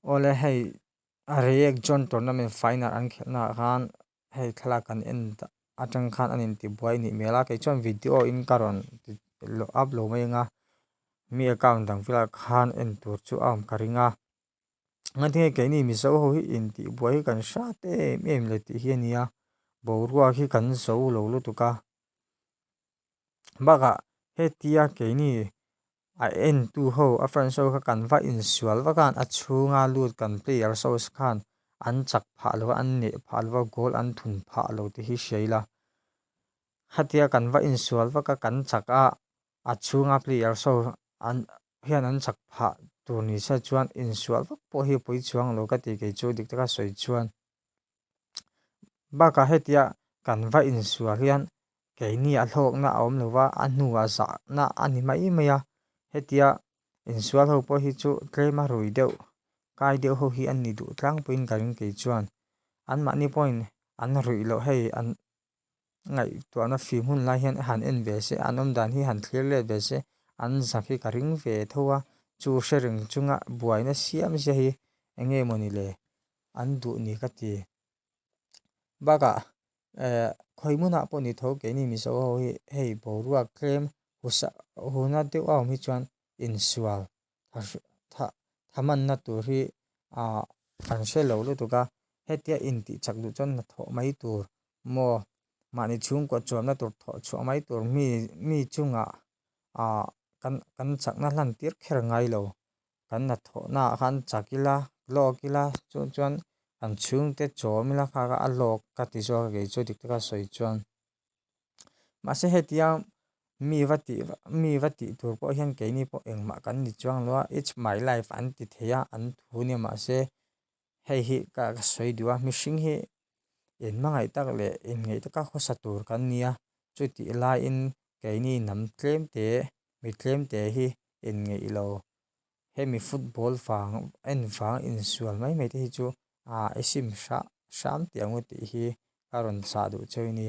Awle hei Reiek John tournament final an khelh naah khan hei thlalak kan en atang khan an intibuai nih hmel a kei chuan video in ka rawn up lo mai ang a mi account dang velah khan en tur chu a awm ka ring a ngatinge keini mizo ho hi intihbuai hi kan hrat em em le tih hi a nia boruak hi kan zo lo lutuk a bakah hetia keini a entu ho a fans ho kha kan va insual vak a a chhunga lut kan players ho khan an chak phah lo a an neh phah lo a goal an thun phah lo tih hi hria ila khatia kan va insual vak a kan chak a a chhunga players ho an hian an chak phah tur ni se chuan insual vak pawh hi a pawi chuang lo ka ti kei chu dik taka sawi chuan. Bakah hetia kan va insual hian keini a hlawkna a awm lo va, a hnuah zahna a ni mai mai a. Hetia insual ho pawh hi chu tlema rui deuh, kai deuh ho hi an ni duh tlangpuiin ka ring kei chuan. Anmahni pawhin an ruih loh hei an ngaihtuahna fim hun lai hian han en ve se, an awm dan hi han thlir let ve se, an zak hi ka ring ve tho a. Chu hre reng chunga buaina siam zia hi eng nge mawni le? An duh ni ka ti. Bakah eh khawi hmunah pawh ni tho keini Mizo ho hi hei boruak tlem husa huna deuh a awm hi chuan insual tha thamanna tur hi ah kan hre lo lutuk a hetia intih chak duh chuan hnathawh mai tur maw mahni chhungkaw chuanna tur thawh chhuah mai tur mi mi chungah ah kan kan chakna hlan tir kher ngai lo. Kan hnathawhna ah khan chak ila lawk ila chu chuan kan chhungte chawm ila kha kha a lawk ka ti zawk a kei chu dik taka sawi chuan mahse hetia mi va tih mi va tih tur pawh hian keini pawh engmah kan ni chuang lo a it's my life an ti thei a an thu nia mahse hei hi ka sawi duh a mihring hi inhmangaih tak leh inngeih taka khawsa tur kan nia chutih laiin keini hnam tlem te mi tlem te hi inngeih lo. Hemi football vang en vang insual mai mai te hi chu ah i sim hrah hram tih ang u tih hi ka rawn chah duh cheu a ni.